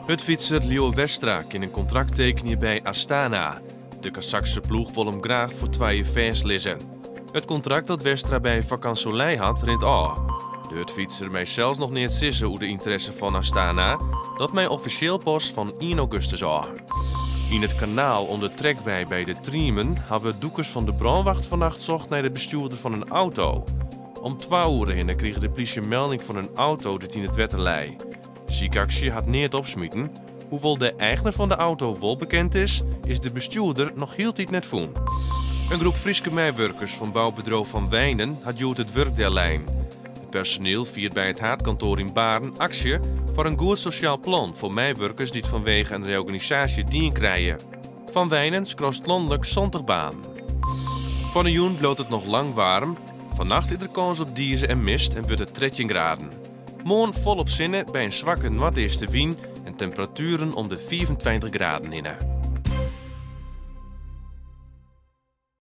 Hurdfytser Lieuwe Westra kin in kontrakt tekenje by Astana. De Kazachse ploech wol him graach foar twa jier fêstlizze. It kontrakt dat Westra by Vacansoleil hat, rint ôf. De hurdfytser mei sels noch neat sizze oer de ynteresse fan Astana. Dat mei offisjeel pas fan ien augustus ôf. Yn it kanaal oan de Trekwei by De Triemen hawwe dûkers fan de brânwacht fannacht socht nei de bestjoerder fan in auto. Om twa oere hinne krige de plysje melding fan in auto dy't yn it wetter lei. De sykaksje hat neat opsmiten. Hoewol de eigner fan de auto wol bekend is, is de bestjoerder noch hieltyd net fûn. In groep Fryske meiwurkers fan boubedriuw Van Wijnen hat hjoed it wurk dellein. It personiel fiert by it haadkantoar yn Baarn aksje foar in goed sosjaal plan foar meiwurkers dy't fanwege in reorganisaasje dien krije. Van Wijnen skrast lanlik 70 banen. Fan 'e jûn bliuwt it noch lang waarm. Fannacht is der kâns op dize en mist en wurdt it 13 graden. Moarn folop sinne by in swakke noardeastewyn en temperatueren om de 25 graden hinne.